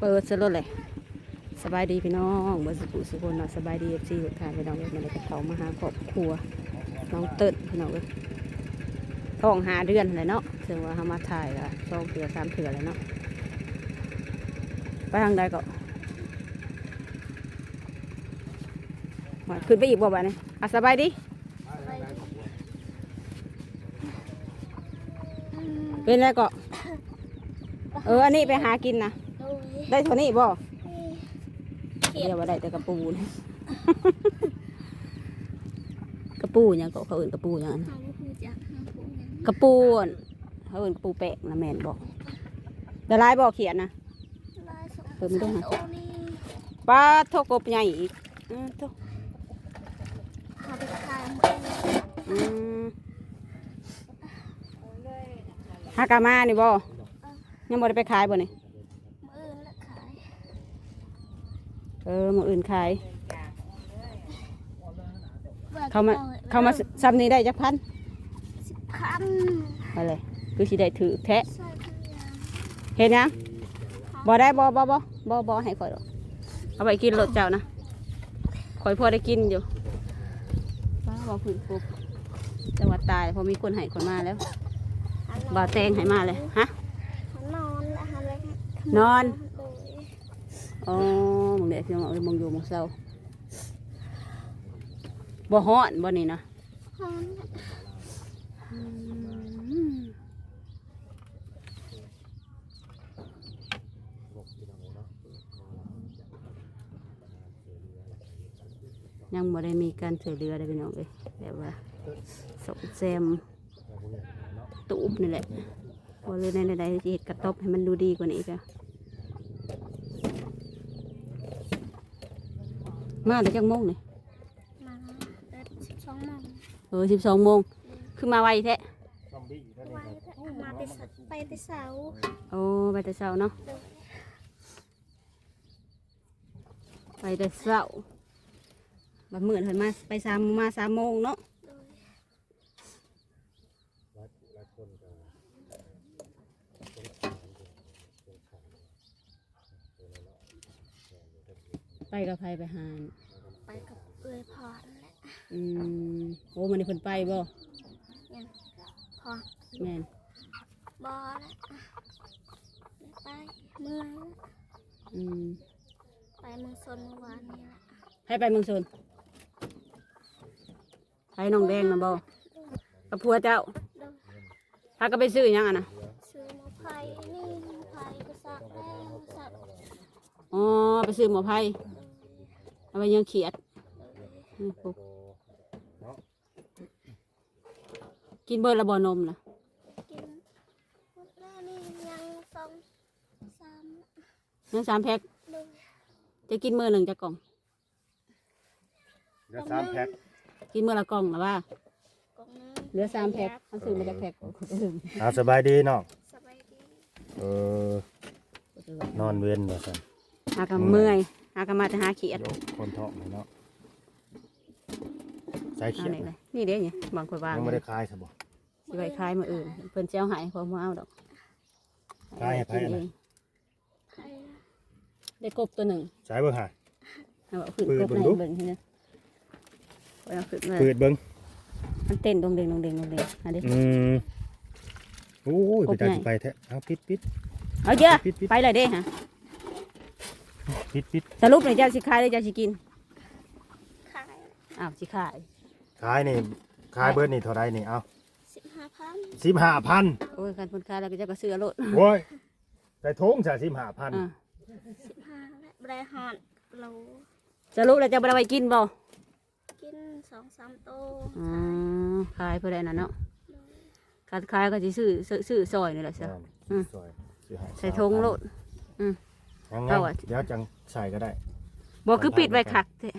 ເປີດຊະໂລດເລີຍ. ສະບາຍດີພີ່ນ້ອງເບິດສຸຜູ້ສຸຄົນເນາະ, ສະບາຍດີ ເອັຟຊີ ທຸກທ່ານພີ່ນ້ອງເອີຍ. ມື້ນີ້ກໍເຂົ້າມາຫາຄອບຄົວນ້ອງເຕີນພີ່ນ້ອງເອີຍ, ທ້ອງຫ້າເດືອນແຫຼະເນາະ, ເຊິ່ງວ່າເຮົາມາຖ່າຍກໍສອງເທື່ອສາມເທື່ອແລ້ວເນາະ. ໄປທາງໃດກໍ ຂຶ້ນໄປອີກບໍ່ບາດນີ້? ອ່ະ ສະບາຍດີ. ເປັນແລ້ວກໍ ເອີ ອັນນີ້ໄປຫາກິນນະ ໂດຍ ໄດ້ເທົ່ານີ້ບໍ່? ນີ້ ດຽວວ່າໄດ້ແຕ່ກະປູນະ ກະປູຫຍັງເກາະ ເຂົາເອີ້ນກະປູຫຍັງຫັ້ນນະ? ເຮົາບໍ່ຮູ້ຈັກ ເຮົາບໍ່ຮູ້ຫຍັງ ກະປູຫັ້ນ ເຂົາເອີ້ນກະປູແປກນະ ແມ່ນບໍ່? ໄດ້ຫຼາຍບໍ່ຂຽດນະ? ເບິ່ງດູຫັ້ນ ປາດໂທ້ ກົບໃຫຍ່ອີກ ອືມ ໂທ້ ຫາກະມານີ້ບໍ່? ເອີ ຍັງບໍ່ໄດ້ໄປຂາຍບໍ່ນີ້? ມື້ອື່ນລະຂາຍ ເອີ ມື້ອື່ນຂາຍ. ເຂົ້າມາ ເຂົ້າມາຊຳນີ້ໄດ້ຈັກພັນ? ສິບພັນ. ໄປເລີຍ ຄືຊິໄດ້ຖືກແທ້. ເຮັດຫຍັງ? ບໍ່ໄດ້ ບໍ່ ບໍ່ ບໍ່ ບໍ່ ບໍ່ໃຫ້ຂ້ອຍດອກ ເອົາໄວ້ກິນໂລດເຈົ້ານະ ຂ້ອຍພໍໄດ້ກິນຢູ່. ວ້າວ ເວົ້າພື້ນປຸບ ແຕ່ວ່າຕາຍ ພໍມີຄົນໃຫ້ຂ້ອຍມາແລ້ວ ບ່າວແຕງໃຫ້ມາແລ້ວ. ຮະ? ນອນ ນອນ. ໂດຍ. ອໍ ເບິ່ງແດ່ພີ່ນ້ອງເອີຍ ເບິ່ງຢູ່ເບິ່ງເຊົາ. ບໍ່ຮ້ອນບໍ່ນີ້ນະ? ຮ້ອນ. ອືມ ຍັງບໍ່ໄດ້ມີການຊ່ວຍເຫຼືອເດ້ພີ່ນ້ອງເອີຍ ແບບວ່າສ້ອມແຊມຕູບນີ້ແຫຼະ ບໍ່ ຫຼືແນວໃດຊິເຮັດກະຕ໊ອບໃຫ້ມັນດູດີກວ່ານີ້ກະ. ມາແຕ່ຈັກໂມງນີ້? ມາແຕ່ສິບສອງໂມງ. ເອີ ສິບສອງໂມງ ຄືມາໄວແທ້? ໄວແທ້ ມາແຕ່ ໄປແຕ່ເຊົ້າ. ໂອ້ ໄປແຕ່ເຊົ້າເນາະ. ໂດຍ. ໄປແຕ່ເຊົ້າ ບັດມື້ເພິ່ນມາ ໄປສາມ ມາສາມໂມງເນາະ. ໂດຍ. ໄປກັບໃຜໄປຫາ? ໄປກັບເອື້ອຍພໍ່ຫັ້ນແຫຼະ. ອືມ ໂອ້ ມື້ນີ້ເພິ່ນໄປບໍ່? ຍັງ ພໍ່ ແມ່ນ ບໍ່ແຫຼະ ໄປເມືອງ. ອືມ ໄປເມືອງຊົນມື້ວານນີ້ແຫຼະ. ໃຜໄປເມືອງຊົນ? ໃຜ ນ້ອງແດງນະບໍ່? ກັບຜົວເຈົ້າ? ໂດຍ. ພາກັນໄປຊື້ຫຍັງຫັ້ນນະ? ຊື້ໝາກໄຜ່ ນີ້ໝາກໄຜ່ໄປສັກແລ້ວສັກ. ອໍ ໄປຊື້ໝາກໄຜ່ ໂດຍ ເອົາໄປຍັງຂຽດ. ໂດຍ. ອືມ ກິນເບິດແລ້ວບໍ່ນົມນະ? ກິນໝົດແລ້ວ ນີ້ຍັງສອງ ສາມ ຍັງສາມແພັກ. ໂດຍ. ຈະກິນມື້ໜຶ່ງຈັກກ່ອງ? ເຫຼືອສາມແພັກ ກິນມື້ລະກ່ອງລະວ່າ ກ່ອງໜຶ່ງ ເຫຼືອສາມແພັກ. ເຮົາຊື້ມາຈັກແພັກ? ເອີ ເອົາ ສະບາຍດີນ້ອງ. ສະບາຍດີ. ເອີ ນອນເວັນວ່າຊັ້ນ ຫາກະເມື່ອຍ ຫາກະມາແຕ່ຫາຂຽດ. ຄົນທ້ອງນີ້ເນາະ ໃສ່ຂຽດ ນີ້ເດ້ ນີ້ບາງຄົນວ່າຍັງບໍ່ໄດ້ຂາຍຊະບໍ່? ຊິໄວ້ຂາຍມື້ອື່ນ ເພິ່ນຊິເອົາໃຫ້ ເພິ່ນບໍ່ເອົາດອກ. ຂາຍໃຫ້ໃຜນະ? ໄດ້ກົບຕົວໜຶ່ງ ໃສ່ເບິ່ງຫາ ເອົາຂຶ້ນ ເປີດເບິ່ງດູ ເບິ່ງໃຫ້ເບິ່ງ ເປີດເບິ່ງ ມັນເຕັ້ນດົງເດັງ ດົງເດັງ ດົງເດັງ. ອືມ ໂອ້ຍ ເປັນຕາຊິໄປແທ້. ເອົາ ປິດ ປິດ ເອົາເດີ ໄປແລ້ວເດ້ຫະ ປິດ ປິດ. ສະຫຼຸບນີ້ເຈົ້າຊິຂາຍ ຫຼືເຈົ້າຊິກິນ? ຂາຍ. ອ້າວ ຊິຂາຍ ຂາຍນີ້ ຂາຍເບິດນີ້ເທົ່າໃດນີ້? ເອົາ ສິບຫ້າພັນ. ສິບຫ້າພັນ. ໂອ້ຍ ຄັນເພິ່ນຂາຍແລ້ວກໍເຈົ້າກໍຊື້ເອົາໂລດ. ໂອ້ຍ ໃສ່ຖົງຊະ ສິບຫ້າພັນ. ອ່າ ສິບຫ້າ ແລ້ວບໍ່ໄດ້ຮອດໂລ. ສະຫຼຸບແລ້ວເຈົ້າບໍ່ໄດ້ໄວ້ກິນບໍ່? ກິນສອງສາມໂຕ. ອໍ ຂາຍ ຂາຍເພິ່ນໄດ້ນັ້ນເນາະ. ໂດຍ. ຄັນຂາຍກໍຊິຊື້ ຊື້ ຊື້ຊອຍນີ້ແຫຼະຊະ. ແມ່ນ ອືມ ຊື້ຊອຍ ຊື້ໃຫ້ ໃສ່ຖົງໂລດ. ອືມ ຍັງໆ ດຽວຈັ່ງໃສ່ກໍໄດ້. ບໍ່ ຄືປິດໄວ້ຄັກແທ້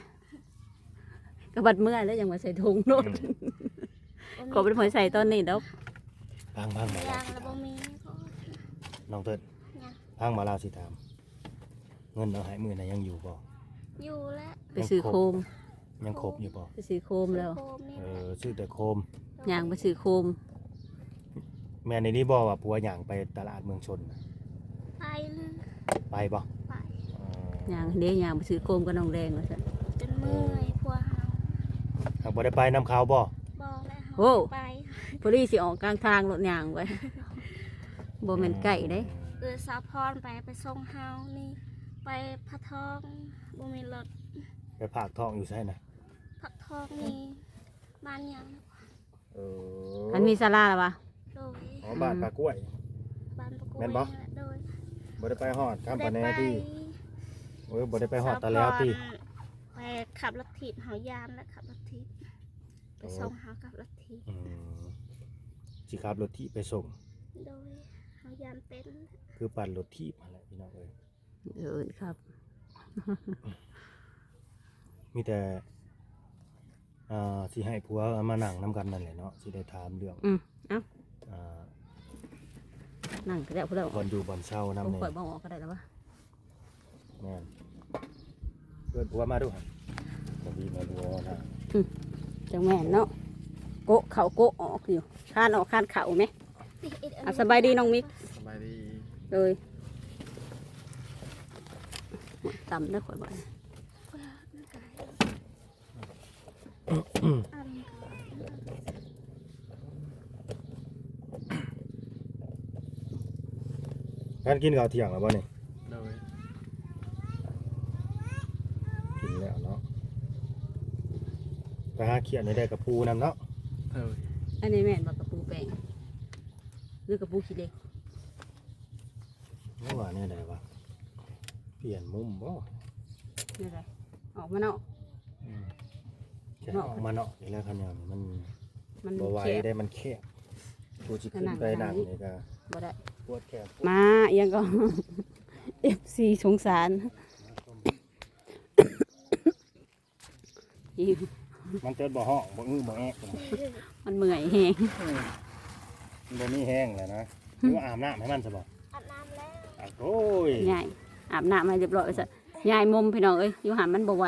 ກໍບັດເມື່ອຍແລ້ວຍັງມາໃສ່ຖົງໂລດ. ອືມ ຂໍບໍ່ໄດ້ໃສ່ຕອນນີ້ດອກ. ຟັງ ຟັງ ບໍ່ ຍັງລະບໍ່ມີ ນ້ອງເຕີນ ຍັງ ຟັງ ບ່າວລາວຊິຖາມ ເງິນເອົາໃຫ້ມື້ນັ້ນຍັງຢູ່ບໍ່? ຢູ່ແຫຼະ. ໄປຊື້ໂຄມ ຍັງຄົບຢູ່ບໍ່? ໄປຊື້ໂຄມແລ້ວ. ຊື້ໂຄມນີ້ແຫຼະ. ເອີ ຊື້ແຕ່ໂຄມ ຍ່າງໄປຊື້ໂຄມ. ແມ່ນອີ່ຫຼີບໍ່ວ່າຜົວຍ່າງໄປຕະຫຼາດເມືອງຊົນນະ? ໄປເລີຍ. ໄປບໍ່? ໄປ. ຍ່າງເດ້ ຍ່າງໄປຊື້ໂຄມກັບນ້ອງແດງວ່າຊັ້ນ. ຈົນເມື່ອຍພວກເຮົາ. ຫາກບໍ່ໄດ້ໄປນຳເຂົາບໍ່? ບໍ່ແຫຼະ ໂອ້ ເຮົາໄປ ພໍດີຊິອອກກາງທາງໂລດຍ່າງໄປ. ບໍ່ແມ່ນໃກ້ເດ້. ເອື້ອຍສາວພອນໄປ ໄປສົ່ງເຮົານີ້ ໄປພະທອງ ບໍ່ມີລົດ. ໄປພາກທ້ອງຢູ່ໃສນະ? ພາກທອງນີ້ບ້ານຫຍັງ? ເອີ ອັນມີສາລາລະວະ? ໂດຍ. ອໍ ບ້ານປາກ້ວຍ ບ້ານປາກ້ວຍ ແມ່ນບໍ່? ໂດຍ. ບໍ່ໄດ້ໄປຮອດຄຳປະແນ ບໍ່ໄດ້ໄປ ຕິ? ໂອ້ຍ ບໍ່ໄດ້ໄປຮອດຕາແລວຕິ? ສາວພອນໄປຂັບລົດຖີບ ເຮົາຢ້ານແຫຼະ ຂັບລົດຖີບ ໄປ ໂອ້ ສົ່ງເຮົາຂັບລົດຖີບ. ອືມ ຊິຂັບລົດຖີບໄປສົ່ງ? ໂດຍ. ເຮົາຢ້ານເປັນ ຄືປັ່ນລົດຖີບຫັ້ນແຫຼະ ພີ່ນ້ອງເອີຍ. ເອີ ຄັບ ມີແຕ່ ອ່າ ຊິໃຫ້ຜົວມານັ່ງນຳກັນນັ້ນແຫຼະເນາະ ຊິໄດ້ຖາມເລື່ອງ ອືມ ເອົ້າ ອ່າ ນັ່ງກໍໄດ້ ຜູ້ໃດ ບ່ອນຢູ່ບ່ອນເຊົານຳແດ່. ຂ້ອຍບໍ່ອອກກໍໄດ້ລະວະ. ແມ່ນ ເອີ້ນຜົວມາດູຫັ້ນ ບໍ່ມີມາດູນະ. ອືມ ຈັ່ງແມ່ນເນາະ ໂກະເຂົ້າໂກະອອກຢູ່ ຄານອອກຄານເຂົ້າແມ. ອ່ະ ສະບາຍດີນ້ອງມິກ. ສະບາຍດີ. ໂດຍ. ຕຳເດີຂ້ອຍບອກ. ການກິນເຂົ້າທ່ຽງແລ້ວບໍ່ນີ້? ໂດຍ. ກິນແລ້ວເນາະ ໄປຫາຂຽນໃຫ້ໄດ້ກະປູນຳເນາະ. ໂດຍ. ອັນນີ້ແມ່ນບໍ່ ກະປູແປ້ງ ຫຼືກະປູຂີ້ເຫຼັກ? ວ່າແນວໃດວະ ປ່ຽນມຸມບໍ່? ແນວໃດ? ອອກມານອກ. ອືມ ຈະອອກມານອກນີ້ແຫຼະ ຄັນແນວນີ້ມັນ ມັນບໍ່ໄຫວເດ້ ມັນແຄບ. ຜູ້ຊິຂຶ້ນໄປນັ່ງນີ້ກະບໍ່ໄດ້ ປວດແຂ້ງ. ມາ ອີ່ຫຍັງກໍ ເອັຟຊີ ສົງສານ. ຫິວ. ມັນຈົນບໍ່ຮ້ອງ ບໍ່ອື້ ບໍ່ແອກ ມັນເມື່ອຍແຮງ. ເອີ ມັນບໍ່ມີແຮງແລ້ວນະ. ຫຼືວ່າອາບນ້ຳໃຫ້ມັນຊະບໍ່? ອາບນ້ຳແລ້ວ. ອາ ໂອ້ຍ ຍາຍອາບນ້ຳໃຫ້ຮຽບຮ້ອຍວ່າຊັ້ນ. ຍາຍມົມ ພີ່ນ້ອງເອີຍ ຢູ່ຫັ້ນມັນບໍ່ໄຫວ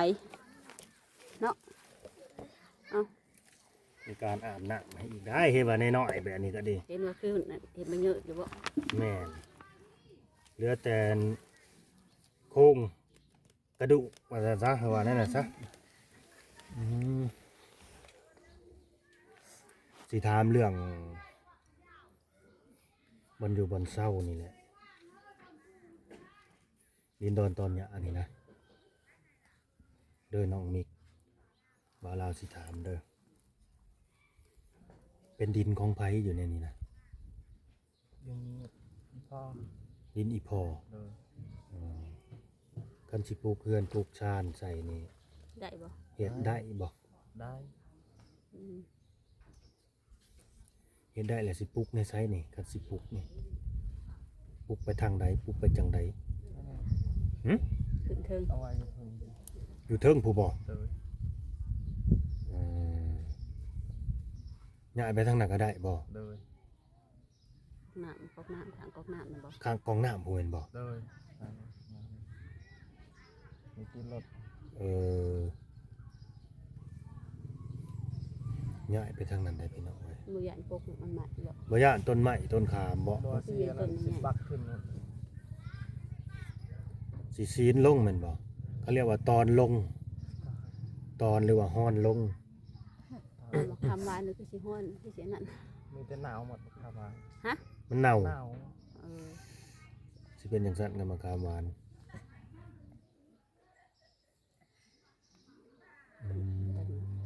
ເນາະ. ເອົ້າ ມີການອາບນ້ຳໃຫ້ອີກໄດ໋ ເຫັນວ່ານ້ອຍໆແບບນີ້ກໍດີ. ເຫັນວ່າຄືເຫັນມັນເຍອະຢູ່ບໍ່? ແມ່ນ ເຫຼືອແຕ່ໂຄງ ກະດູກວ່າຊັ້ນຊະ ວ່າແນວນັ້ນຊະ. ອືມ ຊິຖາມເລື່ອງບ່ອນຢູ່ບ່ອນເຊົານີ້ແຫຼະ ດິນດອນຕອນຫຍ້ານີ້ນະ ເດີນ້ອງມິກ ວ່າລາວຊິຖາມເດີ ເປັນດິນຂອງໃຜຢູ່ໃນນີ້ນະ? ດິນອີ່ພໍ່. ດິນອີ່ພໍ່. ໂດຍ. ອືມ ຄັນຊິປຸກເຮືອນປຸກຊານໃສ່ນີ້ ໄດ້ບໍ່? ເຮັດໄດ້ບໍ່? ໄດ້. ອືມ ເຮັດໄດ້ແລ້ວຊິປຸກໃນໃສນີ້? ຄັນຊິປຸກນີ້ ປຸກໄປທາງໃດ? ປຸກໄປຈັ່ງໃດ? ຫຶ? ຂຶ້ນເທິງ ເອົາໄວ້ຢູ່ເທິງ ຢູ່ເທິງພຸ້ນບໍ່? ໂດຍ. ອືມ ຍ້າຍໄປທາງນັ້ນກໍໄດ້ບໍ່? ໂດຍ. ນ້ຳ ກອກນ້ຳ ຂ້າງກອກນ້ຳນັ້ນບໍ່? ຂ້າງກອກນ້ຳພຸ້ນແມ່ນບໍ່? ໂດຍ. ມີຕິດລົດ. ເອີ ຍ້າຍໄປທາງນັ້ນໄດ້ພີ່ນ້ອງເອີຍ. ບໍ່ຢ້ານກົກມັນໄມ້ບໍ່? ບໍ່ຢ້ານຕົ້ນໄມ້ຕົ້ນຂາມບໍ່? ບໍ່ ຊິເປັນຕົ້ນໄມ້ໃຫຍ່ ຊິບັກຂຶ້ນ ຊິຊີ້ນລົງແມ່ນບໍ່? ເຂົາຮຽກວ່າຕອນລົງ ຕອນ ຫຼືວ່າຮອນລົງ. ເອົາໝາກຂາມຫວານນີ້ຄືຊິຮ້ອນ ຄືຊິອັນນັ້ນ ມີແຕ່ໜາວໝົດໝາກຂາມຫວານ. ຮະ? ມັນເນົ່າ. ເນົ່າ. ເອີ ຊິເປັນຈັ່ງຊັ້ນກັບໝາກຂາມຫວານ. ອືມ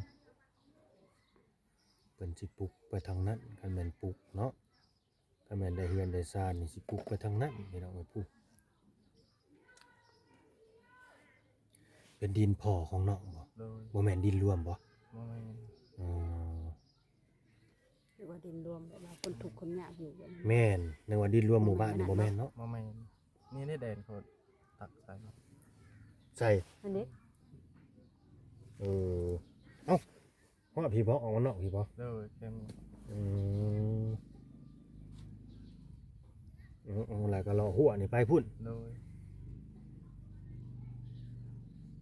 ເພິ່ນຊິປຸກໄປທາງນັ້ນ ຄັນແມ່ນປຸກເນາະ. ຄັນແມ່ນໄດ້ເຮືອນໄດ້ຊານນີ້ ຊິປຸກໄປທາງນັ້ນພີ່ນ້ອງເອີຍ. ພຸ້ນ ເປັນດິນພໍ່ຂອງນ້ອງບໍ່? ໂດຍ. ບໍ່ແມ່ນດິນລວມບໍ່? ບໍ່ແມ່ນ. ອໍ ນຶກວ່າດິນລວມ ແບບວ່າຄົນທຸກຄົນຍາກຢູ່ແບບນັ້ນ. ແມ່ນ ນຶກວ່າດິນລວມໝູ່ບ້ານນີ້ ບໍ່ແມ່ນເນາະ? ບໍ່ແມ່ນ. ນີ້ໃນແດນເຂົາຕັກໃສ່. ໃສ່ ອັນນີ້. ເອີ ເອົ້າ ຮອດພີ້ບໍ່? ອອກມານອກພີ້ບໍ່? ໂດຍ. ອືມ ເອີ ແລ້ວກໍເລາະຮົ້ວນີ້ໄປພຸ້ນ. ໂດຍ.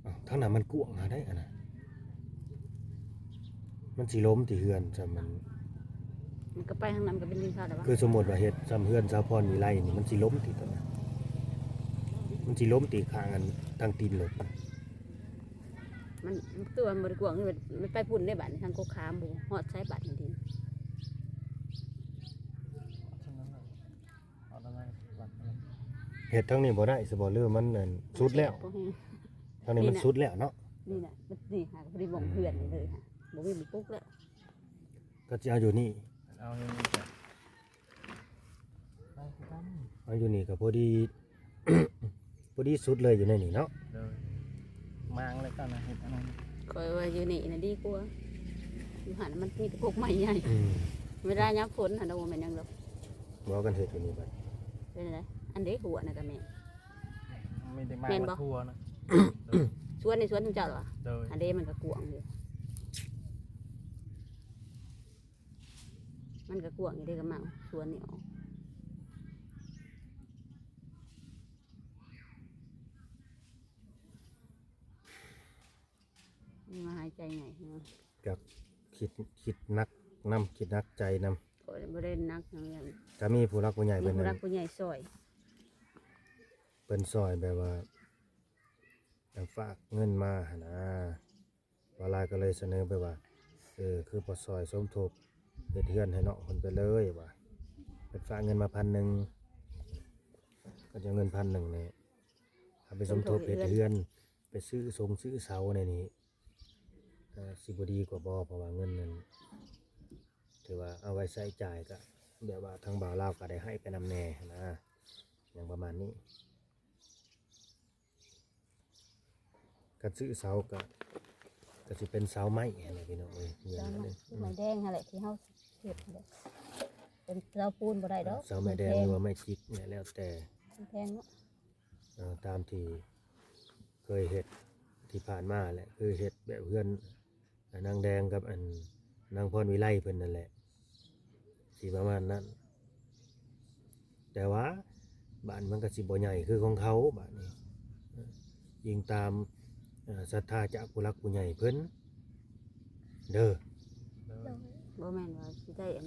ເອົ້າ ທາງນັ້ນມັນກວ້າງຫາໄດ໋ຫັ້ນນະ ມັນຊິລົ້ມຕິເຮືອນ ຊ່ຳມັນ ມັນກໍໄປທາງນັ້ນກໍເປັນດິນຂາວແລ້ວວະ. ຄືສົມມຸດວ່າເຮັດຊ່ຳເຮືອນສາວພອນວິໄລນີ້ ມັນຊິລົ້ມຕິຕອນນັ້ນ? ມັນຊິລົ້ມຕີຂ້າງອັນທາງຕີນລົດ. ມັນ ມັນຕົວະມັນບໍ່ໄດ້ກວ້າງ ມັນ ມັນໄປພຸ້ນເດ້ບາດນີ້ ທາງກົກຂາມບໍ່ຮອດໃສບາດນີ້ດິນ. ເຮັດທາງນີ້ບໍ່ໄດ້ຊະບໍ່ ຫຼືມັນອັນສຸດແລ້ວ? ທາງນີ້ມັນສຸດແລ້ວເນາະ. ນີ້ນະ ມັນ ນີ້ຫາກບໍ່ໄດ້ບ່ອງເພື່ອນເລີຍ ບໍ່ມີບ່ອງປຸກແລ້ວ. ກໍຊິເອົາຢູ່ນີ້ ເອົາຢູ່ນີ້ກໍ ໄປຄືກັນ ເອົາຢູ່ນີ້ກໍພໍດີ ພໍດີສຸດເລີຍຢູ່ໃນນີ້ເນາະ. ໂດຍ ມາງເລີຍກໍນະ ເຮັດອັນນັ້ນ. ຂ້ອຍວ່າຢູ່ນີ້ນະດີກວ່າ ຢູ່ຫັ້ນມັນມີແຕ່ກົກໄມ້ໃຫຍ່. ອືມ ເວລາຍາມຝົນຫັ້ນ ໂອ້ ບໍ່ແມ່ນຫຍັງດອກ. ບໍ່ ກັນເຮັດຢູ່ນີ້ບັດ ເປັນໃດ? ອັນເດ ຫົວນະກໍແມ່ນ ມີແຕ່ມາງ ແມ່ນບໍ່? ທົ່ວນະ. ສວນນີ້ສວນຂອງເຈົ້າເນາະ? ໂດຍ ອັນເດ ມັນກໍກວ້າງຢູ່. ມັນກໍກວ້າງຢູ່ເດ້ ກໍໝາກສວນນີ້ອອກ. ນີ້ມາຫາຍໃຈໃຫຍ່ເນາະ. ກໍຄິດ ຄິດໜັກນຳ ຄິດໜັກໃຈນຳ. ຂ້ອຍບໍ່ໄດ້ໜັກຫຍັງ. ກໍມີຜູ້ຫຼັກຜູ້ໃຫຍ່ ມີ ເພິ່ນ ຜູ້ຫຼັກຜູ້ໃຫຍ່ຊ່ອຍ ເພິ່ນຊ່ອຍແບບວ່າ ຝາກເງິນມາຫັ້ນນະ. ບ່າວລາວກໍເລີຍສະເໜີໄປວ່າ ເອີ ຄືບໍ່ຊ່ອຍສົມທົບເຮັດເຮືອນໃຫ້ນ້ອງເພິ່ນໄປເລີຍວ່າ ເພິ່ນຝາກເງິນມາພັນໜຶ່ງ ກໍຈະເອົາເງິນພັນໜຶ່ງນີ້ ເອົາໄປສົມທົບເຮັດເຮືອນ ໄປຊື້ຊົງຊື້ເສົາແນວນີ້ ເອີ ຊິບໍ່ດີກວ່າບໍ່? ເພາະວ່າເງິນນັ້ນ ຖືວ່າເອົາໄວ້ໃຊ້ຈ່າຍ ກໍແບບວ່າທາງບ່າວລາວກໍໄດ້ໃຫ້ໄປນຳແດ່ຫັ້ນນະ ຫຍັງປະມານນີ້. ຄັນຊື້ເສົາກະ ກະຊິເປັນເສົາໄມ້ຫັ້ນແຫຼະພີ່ນ້ອງເອີຍ. ເສົາໄມ້ ເຮືອນ ໄມ້ແດງຫັ້ນແຫຼະ ທີ່ເຮົາເຮັດຫັ້ນແຫຼະ. ເປັນເສົາປູນບໍ່ໄດ້ດອກ ເສົາໄມ້ແດງ ມັນແພງ ຫຼືວ່າໄມ້ຈິກນີ້ແລ້ວແຕ່ ມັນແພງເນາະ. ເອີ ຕາມທີ່ເຄີຍເຮັດທີ່ຜ່ານມາແຫຼະ ຄືເຮັດແບບເຮືອນ ນາງແດງກັບອັນນາງພອນວິໄລເພິ່ນນັ້ນແຫຼະ ຊິປະມານນັ້ນ. ແຕ່ວ່າບາດມັນກໍຊິບໍ່ໃຫຍ່ຄືຂອງເຂົາບາດນີ້ ອີງຕາມ ເອີ ສັດທາຈາກຜູ້ຫຼັກຜູ້ໃຫຍ່ເພິ່ນເດີ. ໂດຍ ບໍ່ແມ່ນວ່າຊິໄດ້ອັນ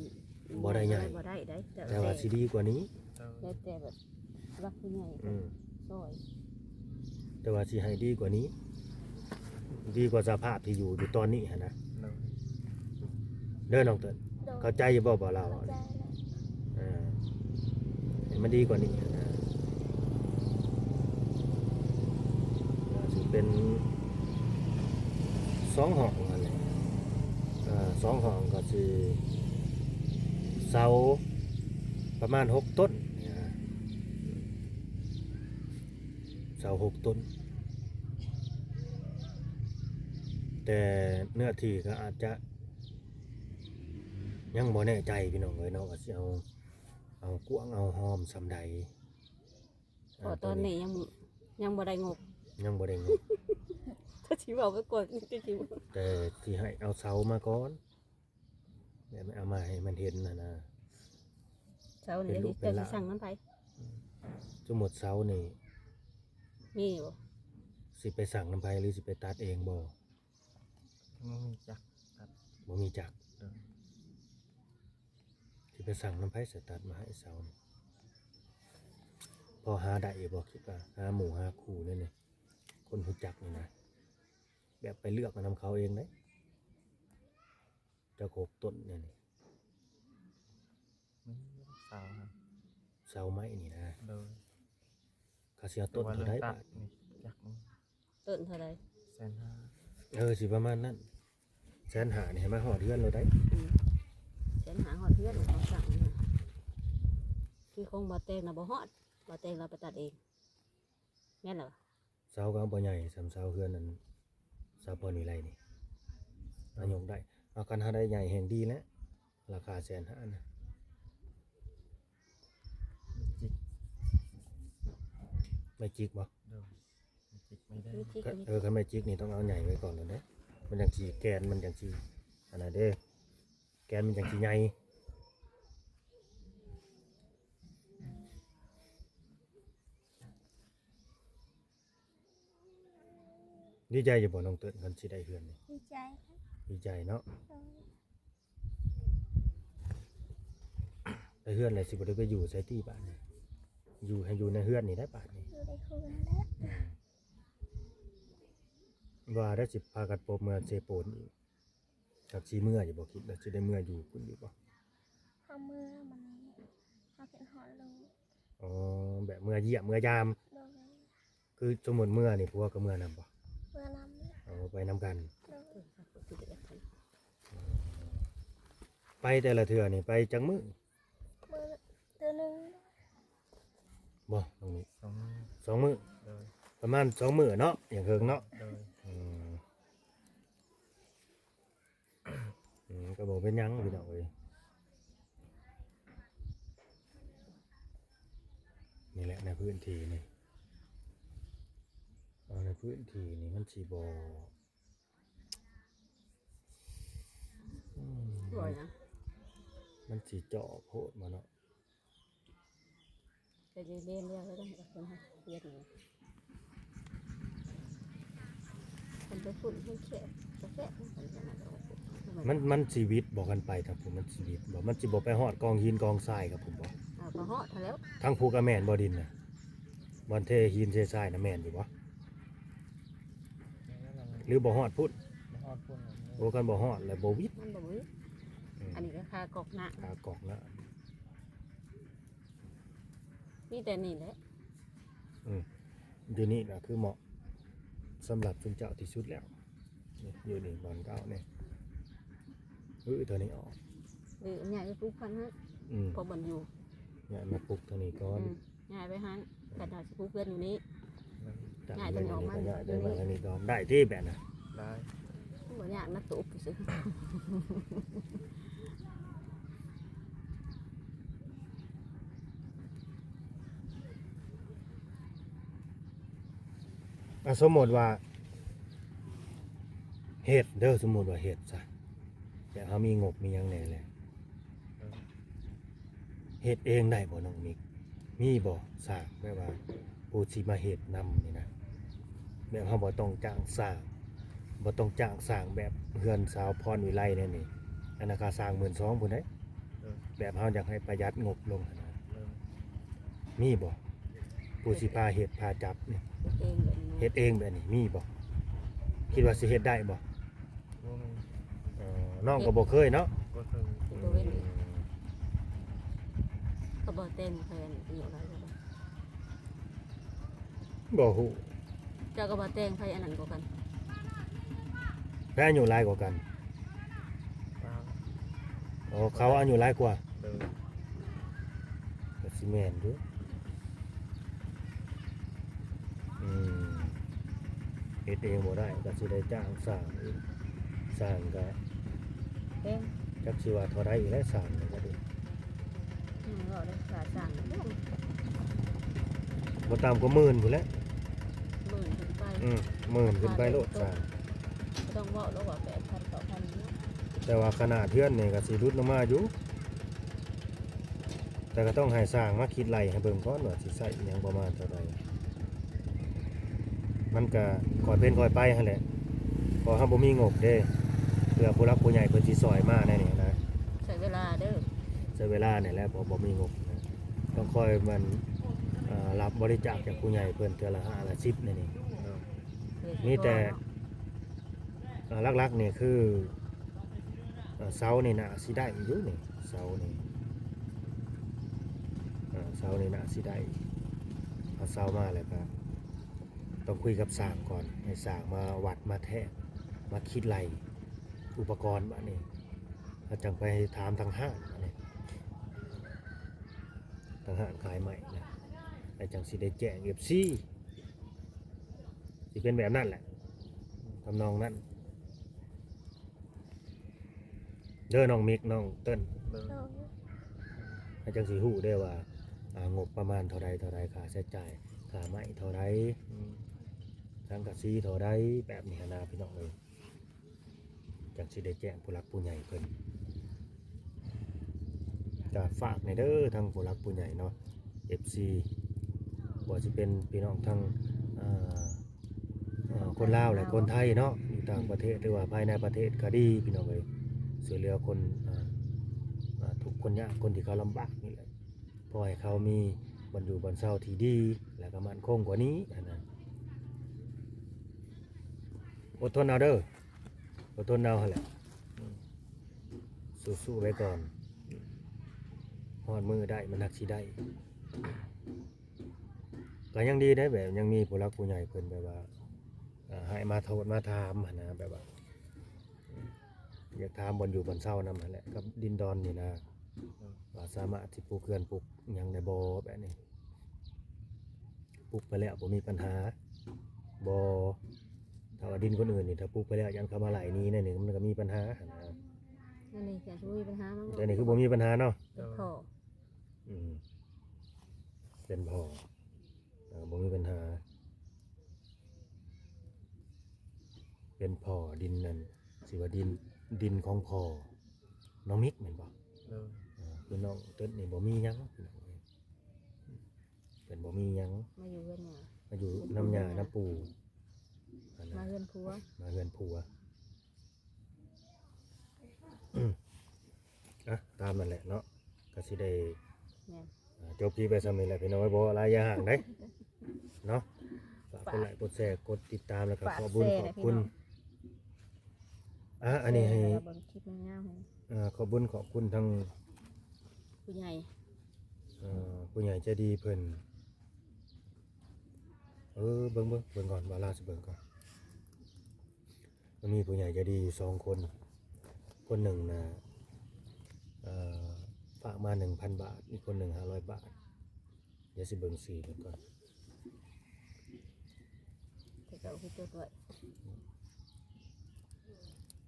ບໍ່ໄດ້ໃຫຍ່ ບໍ່ໄດ້ໃດ ແຕ່ ແຕ່ວ່າຊິດີກວ່ານີ້ ແຕ່ ແຕ່ແບບ ຜູ້ຫຼັກຜູ້ໃຫຍ່ ອືມ ຊ່ອຍ ແຕ່ວ່າຊິໃຫ້ດີກວ່ານີ້ ດີກວ່າສະພາບທີ່ຢູ່ ຢູ່ຕອນນີ້ຫັ້ນນະ. ໂດຍ ເດີນ້ອງເຕີນ ໂດຍ ເຂົ້າໃຈຢູ່ບໍ່ ບ່າວລາວ? ເຂົ້າໃຈແລ້ວ ເອີ ໃຫ້ມັນດີກວ່ານີ້ຫັ້ນນະ. ກໍຊິເປັນສອງຫ້ອງຫັ້ນແຫຼະ ເອີ ສອງຫ້ອງກໍຊິເສົາປະມານຫົກຕົ້ນ ເສົາຫົກຕົ້ນ ແຕ່ເນື້ອທີ່ກໍອາດຈະຍັງບໍ່ແນ່ໃຈພີ່ນ້ອງເອີຍເນາະ ວ່າຊິເອົາ ເອົາກວ້າງເອົາຫອມສ່ຳໃດ. ເພາະຕອນນີ້ຍັງ ຍັງບໍ່ໄດ້ງົບ ຍັງບໍ່ໄດ້ງົບ ກໍຊິເວົ້າໄປກ່ອນ ແຕ່ຊິໃຫ້ເອົາເສົາມາກ່ອນ ແບບເອົາມາໃຫ້ມັນເຫັນຫັ້ນນະ. ເສົານີ້ເຈົ້າຊິສັ່ງນຳໃຜ? ສົມມຸດເສົານີ້ ມີບໍ່? ຊິໄປສັ່ງນຳໃຜ ຫຼືຊິໄປຕັດເອງບໍ່? ບໍ່ມີຈັກຕັດ ບໍ່ມີຈັກ ເອີ ຊິໄປສັ່ງນຳໃຜ ສະຕັດມາໃຫ້ເສົານີ້? ພໍຫາໄດ້ຢູ່ບໍ່? ຄິດວ່າຫາໝູ່ຫາຄູ່ແນວນີ້ ຄົນຮູ້ຈັກນີ້ນະ ແບບໄປເລືອກເອົານຳເຂົາເອງເດ້. ຈັກຫົກຕົ້ນແນວນີ້ ມີເສົາ ເສົາໄມ້ນີ້ນະ. ໂດຍ ເຂົາຊິເອົາຕົ້ນເທົ່າໃດບາດນີ້? ຈັກ ຕົ້ນເທົ່າໃດ? ແສນຫ້າ ເອີ ຊິປະມານນັ້ນ ແສນຫ້ານີ້ໃຫ້ມາຮອດເຮືອນໂລດໄດ໋. ອືມ ແສນຫ້າຮອດເຮືອນ ເຂົາສັ່ງນີ້ ຄືຂອງບ່າວແຕງນະບໍ່ຮອດ ບ່າວແຕງລາວໄປຕັດເອງ ແມ່ນລະວະ? ເສົາກໍບໍ່ໃຫຍ່ສ່ຳເສົາເຮືອນອັນສາວພອນວິໄລນີ້ ອາ ຍົກໄດ້. ເອົາ ຄັນເຮົາໄດ້ໃຫຍ່ແຮ່ງດີແຫຼະ ລາຄາແສນຫ້ານະ. ແມ່ຈິກບໍ່? ໂດຍ ແມ່ຈິກ ແມ່ແດງ ແມ່ຈິກ ເອີ ຄັນແມ່ຈິກນີ້ຕ້ອງເອົາໃຫຍ່ໄວ້ກ່ອນໂລດເດ້ ມັນຈັ່ງຊິ ແກ່ນມັນຈັ່ງຊິອັນນັ້ນເດ້ ແກ່ນມັນຈັ່ງຊິໃຫຍ່. ດີໃຈຢູ່ບໍ່ນ້ອງເຕີນ ຄັນຊິໄດ້ເຮືອນນີ້? ດີໃຈ ດີໃຈເນາະ. ໂດຍ ໄດ້ເຮືອນແລ້ວຊິບໍ່ໄດ້ໄປຢູ່ໃສຕິບາດນີ້? ຢູ່ໃຫ້ຢູ່ໃນເຮືອນນີ້ໄດ້ບາດນີ້ ຢູ່ໃນເຮືອນແຫຼະ ອືມ ວ່າໄດ້ຊິພາກັນປົບເມືອເຊໂປນອີກ ຈັກຊິເມືອຢູ່ບໍ່ ຄິດວ່າຊິໄດ້ເມືອຢູ່ພຸ້ນຢູ່ບໍ່? ເຮົາເມືອ ມັນ ເຮົາຄິດຮອດລູກ ອໍ ແບບເມືອຢ້ຽມເມືອຢາມ ໂດຍ ຄືສົມມຸດເມືອນີ້ ຜົວກໍເມືອນຳບໍ່? ເມືອນຳ ອໍ ໄປນຳກັນ ໂດຍ ໄປແຕ່ລະເທື່ອນີ້ໄປຈັກມື້? ມື້ ເທື່ອໜຶ່ງ ບໍ່ ນ້ອງມິກ ສອງມື້ ສອງມື້ ໂດຍ ປະມານສອງມື້ເນາະ ຢ່າງເຖິງເນາະ ໂດຍ ອືມ ອືມ ກໍບໍ່ເປັນຫຍັງພີ່ນ້ອງເອີຍ ນີ້ແຫຼະໃນພື້ນທີ່ນີ້ ເອົາໃນພື້ນທີ່ນີ້ມັນຊິບໍ່ ອືມ ບໍ່ຫຍັງ ມັນຊິເຈາະໂພດບໍ່ເນາະ ແຕ່ເລນແລ້ວກໍຕ້ອງເຮັດໃຫ້ວຽກນີ້ ຄັນໄປພຸ້ນແຮງແຄບ ກໍແຄບ ມັນ ມັນຊິຫວິດບໍ່ ຄັນໄປທາງພຸ້ນມັນຊິຫວິດບໍ່? ມັນຊິບໍ່ໄປຮອດກອງຫີນກອງຊາຍກັບພຸ້ນບໍ່? ເອົາ ກໍຮອດຫັ້ນແລ້ວ ທາງພູກະແມ່ນບໍ່ ດິນນະ ບ່ອນເທຫີນເທຊາຍນະ ແມ່ນຢູ່ບໍ່? ຫຼືບໍ່ຮອດພຸ້ນ? ບໍ່ຮອດພຸ້ນ ໂອ້ ຄັນບໍ່ຮອດແລ້ວບໍ່ຫວິດ ມັນບໍ່ຫວິດ ອືມ ອັນນີ້ກໍຄາກອກນ້ຳ ຄາກອກນ້ຳ ມີແຕ່ນີ້ແຫຼະ ອືມ ຢູ່ນີ້ລະຄືເໝາະສຳລັບຊຸມເຈົ້າທີ່ສຸດແລ້ວ ນີ້ ຢູ່ນີ້ບ່ອນເກົ່ານີ້ ເອີ ຕົວນີ້ອອກ ເອີ ຍ້າຍໄປປູກພັນຫັ້ນ ອືມ ເພາະມັນຢູ່ ຍ້າຍມາປູກທາງນີ້ກ່ອນ ອືມ ຍ້າຍໄປຫັ້ນ ຄັນວ່າຊິປູກເຮືອນຢູ່ນີ້ ຍ້າຍຕົວນີ້ອອກມາ ຍ້າຍໄປມາທາງນີ້ກ່ອອນ ໄດ້ຕິແບບນັ້ນ ໄດ້ ບໍ່ຍາກນະ ຕູບຊື່ ອ່ະ ສົມມຸດວ່າເຮັດເດີ ສົມມຸດວ່າເຮັດຊະ ແບບເຮົາມີງົບມີຫຍັງແດ່ແຫຼະ ເອີ ເຮັດເອງໄດ້ບໍ່ນ້ອງມິກ? ມີບໍ່ຊ່າງແບບວ່າຜູ້ຊິມາເຮັດນຳນີ້ນະ ແບບເຮົາບໍ່ຕ້ອງຈ້າງຊ່າງ ບໍ່ຕ້ອງຈ້າງຊ່າງແບບເຮືອນສາວພອນວິໄລແນວນີ້ ອັນນັ້ນຄ່າຊ່າງໝື່ນສອງພຸ້ນເດ້ ເອີ ແບບເຮົາຢາກໃຫ້ປະຢັດງົບລົງຫັ້ນນະ ເອີ ມີບໍ່? ຜູ້ຊິພາເຮັດພາຈັບນີ້ ເຮັດເອງແບບນີ້ ເຮັດເອງແບບນີ້ມີບໍ່? ຄິດວ່າຊິເຮັດໄດ້ບໍ່? ບໍ່ມີ ເອີ ນ້ອງກໍບໍ່ເຄີຍເນາະ ບໍ່ເຄີຍ ເຮັດບໍ່ເປັນອີກ ອືມ ກໍບໍ່ແຕ່ງແຟນອີກຫຼາຍ ບໍ່ຮູ້ ເຈົ້າກັບບ່າວແຕງໃຜອັນນັ້ນກວ່າກັນ? ໃຜອາຍຸຫຼາຍກວ່າກັນ? ເອີ ເຂົາອາຍຸຫຼາຍກວ່າ ໂດຍ ກໍຊິແມ່ນຢູ່ ອືມ ເຮັດເອງບໍ່ໄດ້ກໍຊິໄດ້ຈ້າງຊ່າງອີກ ຊ່າງກໍ ເອີ ຈັກຊິວ່າເທົ່າໃດອີກແຫຼະ ຊ່າງນີ້ກໍດີ ອືມ ເວົ້າໄດ້ຄ່າຈ້າງ ບໍ່ຕ່ຳກວ່າໝື່ນພຸ້ນແຫຼະ ໝື່ນຂຶ້ນໄປ ອືມ ໝື່ນຂຶ້ນໄປໂລດ ຊ່າງ ບໍ່ຕ້ອງເວົ້າແລ້ວວ່າແປດພັນ ເກົ້າພັນນີ້ ແຕ່ວ່າຂະໜາດເຮືອນນີ້ກໍຊິຫຼຸດລົງມາຢູ່ ແຕ່ກໍຕ້ອງໃຫ້ຊ່າງມາຄິດໄລ່ໃຫ້ເບິ່ງກ່ອນວ່າຊິໃຊ້ອີ່ຫຍັງປະມານເທົ່າໃດ ມັນກະຄ່ອຍເປັນຄ່ອຍໄປຫັ້ນແຫຼະ ເພາະເຮົາບໍ່ມີງົບເດ້ ເພື່ອຜູ້ຫຼັກຜູ້ໃຫຍ່ເພິ່ນຊິຊ່ອຍມາແນວນີ້ນະ ໃຊ້ເວລາເດີ ໃຊ້ເວລານີ້ແຫຼະ ເພາະບໍ່ມີງົບນະ ຕ້ອງຄ່ອຍມັນ ເອີ ຮັບບໍລິຈາກຈາກຜູ້ໃຫຍ່ເພິ່ນເທື່ອລະຫ້າລະສິບແນວນີ້ ມີແຕ່ ເອີ ຫຼັກໆນີ້ຄື ເອີ ເສົານີ້ໜ້າຊິໄດ້ຢູ່ນີ້ ເສົານີ້ ເອີ ເສົານີ້ໜ້າຊິໄດ້ ເອົາເສົາມາແລ້ວກໍຕ້ອງຄຸຍກັບຊ່າງກ່ອນ ໃຫ້ຊ່າງມາວັດມາແທກ ມາຄິດໄລ່ອຸປະກອນ ບາດນີ້ເຮົາຈັ່ງໄປຖາມທາງຫ້າງ ບາດນີ້ທາງຫ້າງຂາຍໄມ້ນະ ແລ້ວຈັ່ງຊິໄດ້ແຈ້ງເອັຟຊີ ຊິເປັນແບບນັ້ນແຫຼະ ທຳນອງນັ້ນເດີ ນ້ອງມິກ ນ້ອງເຕີນ ໂດຍ ໃຫ້ຈັ່ງຊິຮູ້ເດ້ວ່າ ອ່າ ງົບປະມານເທົ່າໃດ ເທົ່າໃດ ຄ່າໃຊ້ຈ່າຍ ຄ່າໄມ້ເທົ່າໃດ ອືມ ສັງກະສີເທົ່າໃດ ແບບນີ້ຫັ້ນນະ ພີ່ນ້ອງເອີຍ. ຈັ່ງຊິໄດ້ແຈ້ງຜູ້ຫຼັກຜູ້ໃຫຍ່ເພິ່ນ ກະຝາກແດ່ເດີ ທັງຜູ້ຫຼັກຜູ້ໃຫຍ່ເນາະ ເອັຟຊີ ບໍ່ວ່າຊິເປັນພີ່ນ້ອງທັງ ເອີ ເອີ ຄົນລາວ ແລະ ຄົນໄທເນາະ ຢູ່ຕ່າງປະເທດ ຫຼືວ່າພາຍໃນປະເທດກໍດີ ພີ່ນ້ອງເອີຍ ຊ່ວຍເຫຼືອຄົນ ເອີ ເອີ ທຸກຄົນຍາກ ຄົນທີ່ເຂົາລຳບາກນີ້ແຫຼະ ພໍໃຫ້ເຂົາມີ ບ່ອນຢູ່ບ່ອນເຊົາທີ່ດີ ແລ້ວກໍໝັ້ນຄົງກວ່ານີ້ຫັ້ນນະ. ອົດທົນເອົາເດີ ອົດທົນເອົາຫັ້ນແຫຼະ ອືມ ສູ້ໆໄວ້ກ່ອນ ຮອດມື້ໄດ້ມັນຮັກຊິໄດ້. ກໍຍັງດີໄດ໋ ແບບຍັງມີຜູ້ຫຼັກຜູ້ໃຫຍ່ເພິ່ນແບບວ່າ ເອີ ໃຫ້ມາໂທດມາຖາມຫັ້ນນະ ແບບວ່າ ຢາກຖາມບ່ອນຢູ່ບ່ອນເຊົານຳຫັ້ນແຫຼະ ກັບດິນດອນນີ້ນະ ອືມ ວ່າສາມາດຊິປູກເຮືອນປູກຫຍັງໄດ້ບໍ່ ແບບນີ້ ປູກໄປແລ້ວບໍ່ມີບັນຫາບໍ່? ຖ້າວ່າດິນຄົນອື່ນນີ້ ຖ້າປູກໄປແລ້ວຢ້ານເຂົາມາໄລ່ໜີແນວນີ້ ມັນກໍມີບັນຫາຫັ້ນນະ. ອັນນີ້ກໍບໍ່ມີບັນຫາ ມັນກໍ ແຕ່ນີ້ຄືບໍ່ມີບັນຫາເນາະ ເປັນພໍ່ ອືມ ເປັນພໍ່ ເອີ ບໍ່ມີບັນຫາ ເປັນພໍ່ ດິນນັ້ນ ຊິວ່າດິນ ດິນຂອງພໍ່ນ້ອງມິກແມ່ນບໍ່? ໂດຍ ເອີ ຄືນ້ອງເຕີດນີ້ບໍ່ມີຫຍັງ ພີ່ນ້ອງເອີຍ ເພິ່ນບໍ່ມີຫຍັງ ມາຢູ່ເຮືອນຫຍັງ ມາຢູ່ນຳຍ່ານຳປູ່ ມາເຮືອນຜົວ ມາເຮືອນຜົວ. ອ່ະ ຕາມນັ້ນແຫຼະເນາະ ກໍຊິໄດ້ ແມ່ນ ອ່າ ຈົບຄລິບໄວ້ສ່ຳນີ້ແຫຼະພີ່ນ້ອງເອີຍ ບໍ່ຫຼາຍຢ່າງໃດເນາະ. ຝາກກົດໄລກົດແຊ ກົດຕິດຕາມ ແລ້ວກໍຂອບບຸນຂອບຄຸນ ອ່າ ອັນນີ້ໃຫ້ ເບິ່ງຄລິບຍາວໆ ອ່າ ຂອບບຸນຂອບຄຸນທັງຜູ້ໃຫຍ່ ເອີ ຜູ້ໃຫຍ່ໃຈດີເພິ່ນ ເອີ ເບິ່ງ ເບິ່ງ ເບິ່ງກ່ອນ ວ່າລາວຊິເບິ່ງກ່ອນ. ມັນມີຜູ້ໃຫຍ່ໃຈດີຢູ່ສອງຄົນ ຄົນໜຶ່ງນະ ເອີ ຝາກມາໜຶ່ງພັນບາດ ອີກຄົນໜຶ່ງຫ້າຮ້ອຍບາດ. ດຽວຊິເບິ່ງຊື່ເພິ່ນກ່ອນ ແຕ່ກໍເອົາໄປຈົດໄວ້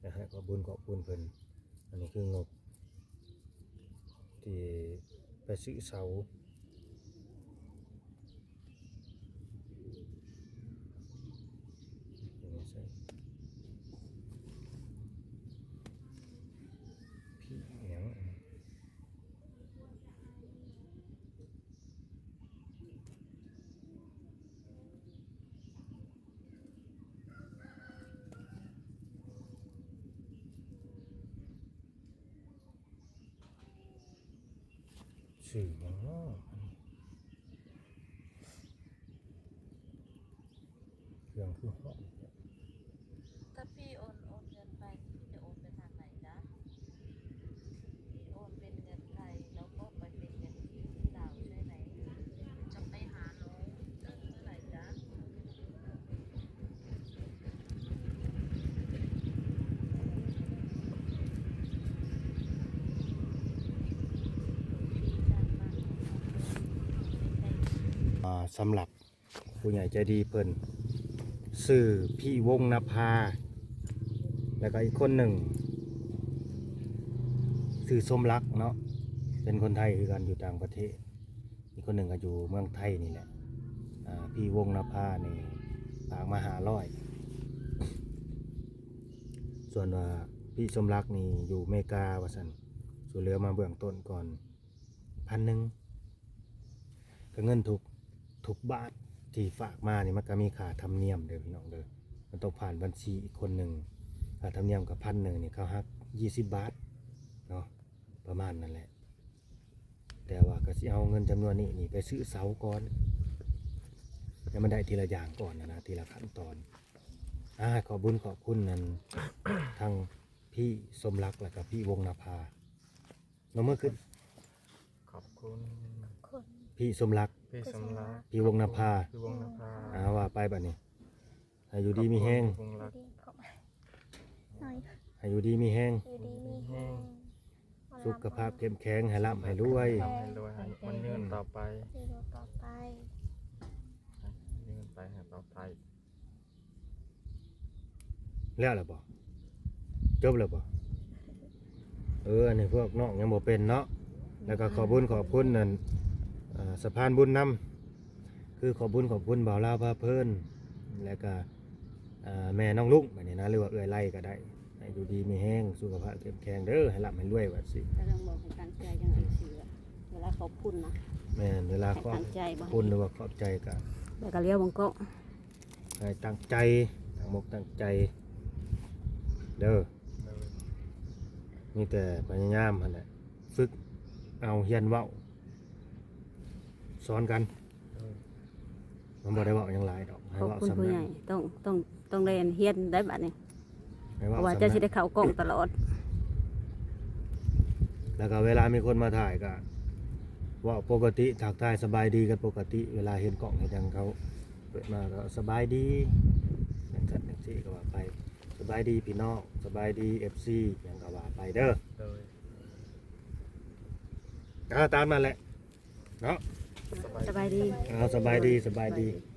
ນະຮະ ຂອບບຸນຂອບຄຸນເພິ່ນ. ອັນນີ້ຄືງົບທີ່ໄປຊື້ເສົາ ຊື່ຫຍັງເນາະ ເຄື່ອງຄືຮ້ອນແທ້. ຖ້າພີ່ໂອນ ໂອນເງິນໄປ ພີ່ຈະໂອນໄປທາງໃດຈະ? ພີ່ໂອນເປັນເງິນໄທ ແລ້ວກໍໄປເປັນເງິນກີບທີ່ລາວໃຊ້ໃນ ຈະໄປຫານ້ອງເອີ້ນເມື່ອໃດຈະ? ອ່າ ສຳລັບ ຜູ້ໃຫຍ່ໃຈດີເພິ່ນ ຊື່ພີ່ວົງນະພາ ແລ້ວກໍອີກຄົນໜຶ່ງຊື່ສົມລັກເນາະ ເປັນຄົນໄທຄືກັນ ຢູ່ຕ່າງປະເທດ. ອີກຄົນໜຶ່ງກໍຢູ່ເມືອງໄທນີ້ແຫຼະ. ອ່າ ພີ່ວົງນະພານີ້ຝາກມາຫ້າຮ້ອຍ. ສ່ວນວ່າພີ່ສົມລັກນີ້ຢູ່ເມກາວ່າຊັ້ນ ຊ່ວຍເຫຼືອມາເບື້ອງຕົ້ນກ່ອນ ພັນໜຶ່ງ. ກໍເງິນທຸກ ທຸກບາດທີ່ຝາກມານີ້ ມັນກໍມີຄ່າທຳນຽມເດີພີ່ນ້ອງເດີ ມັນຕ້ອງຜ່ານບັນຊີອີກຄົນໜຶ່ງ. ຄ່າທຳນຽມກໍພັນໜຶ່ງນີ້ ເຂົາຫັກຊາວບາດເນາະ ປະມານນັ້ນແຫຼະ. ແຕ່ວ່າກໍຊິເອົາເງິນຈຳນວນນີ້ນີ້ໄປຊື້ເສົາກ່ອນ ໃຫ້ມັນໄດ້ທີລະຢ່າງກ່ອນນະ ທີລະຂັ້ນຕອນ. ອ່າ ຂອບບຸນຂອບຄຸນນັ້ນ ທັງພີ່ສົມລັກ ແລ້ວກໍພີ່ວົງນະພາ. ຍົກມືຂຶ້ນ. ຂອບຄຸນ ພີ່ສົມລັກ ພີ່ສົມລັກ ພີ່ວົງນະພາ ພີ່ວົງນະພາ. ອ່າ ວ່າໄປບັດນີ້ ໃຫ້ຢູ່ດີມີແຮງ ພີ່ວົງນະພາ ໃຫ້ຢູ່ດີມີແຮງ ຢູ່ດີມີແຮງ ສຸຂະພາບເຂັ້ມແຂງ ໃຫ້ລ່ຳໃຫ້ລວຍ ໃຫ້ລ່ຳໃຫ້ລວຍ ໃຫ້ມັນຍືນຕໍ່ໄປ ຍືນຕໍ່ໄປ ໃຫ້ມັນຍືນໄປ ໃຫ້ຕໍ່ໄປ. ແລ້ວລະບໍ່? ຈົບແລ້ວບໍ່? ເອີ ອັນນີ້ພວກນ້ອງຍັງບໍ່ເປັນເນາະ. ແລ້ວກໍຂອບບຸນຂອບຄຸນນັ້ນ ເອີ ສະພານບຸນນຳ ຄືຂອບບຸນຂອບຄຸນບ່າວລາວພາເພີນ ແລ້ວກໍ ເອີ ແມ່ນ້ອງລຸງ ບາດນີ້ນະ ຫຼືວ່າເອື້ອຍໄລກໍໄດ້. ໃຫ້ຢູ່ດີມີແຮງ ສຸຂະພາບເຂັ້ມແຂງເດີ ໃຫ້ລ່ຳໃຫ້ລວຍວ່າຊີ້. ກຳລັງບອກໃຫ້ຕັ້ງໃຈ ຈັ່ງຊີ້ ເວລາຂອບຄຸນນະ ແມ່ນ ເວລາຂອບຄຸນ ຫຼືວ່າຂອບໃຈກໍ ແລ້ວກໍລຽວເບິ່ງກ້ອງ ໃຫ້ຕັ້ງໃຈ ຕັ້ງອົກຕັ້ງໃຈເດີ. ໂດຍ ມີແຕ່ພະຍາຍາມຫັ້ນແຫຼະ ຝຶກເອົາ ຮຽນເວົ້າ ສອນກັນ ໂດຍ ມັນບໍ່ໄດ້ເວົ້າຫຍັງຫຼາຍດອກ ໃຫ້ ຂອບ ເວົ້າ ຄຸນ ສ່ຳ ຜູ້ໃຫ ນັ້ ຍ່ ນ ຕ້ອງຕ້ອງຕ້ອງໄດ້ອັນຮຽນໄດ້ບັດນີ້ ໃຫ້ ເພາະ ເວົ້າ ວ່າ ສ່ຳ ເຈົ້າຊິ ນັ້ນ ໄດ້ເຂົ້າກ້ອງຕະຫຼອດ ແລ້ວກໍເວລາມີຄົນມາຖ່າຍກໍເວົ້າປົກກະຕິ ທັກທາຍສະບາຍດີກັນປົກກະຕິ ເວລາເຫັນກ້ອງເຫັນຫຍັງເຂົາເປີດມາກໍສະບາຍດີ ຈັ່ງຊັ້ນຈັ່ງຊີ້ກໍວ່າໄປ ສະບາຍດີພີ່ນ້ອງ ສະບາຍດີເອັຟຊີ ຫຍັງກໍວ່າໄປເດີ ໂດຍ ອ່າ ຕາມນັ້ນແຫຼະເນາະ ສະບາຍດີ ເອົາ ສະບາຍດີ ສະບາຍດີ ສະບາຍດີ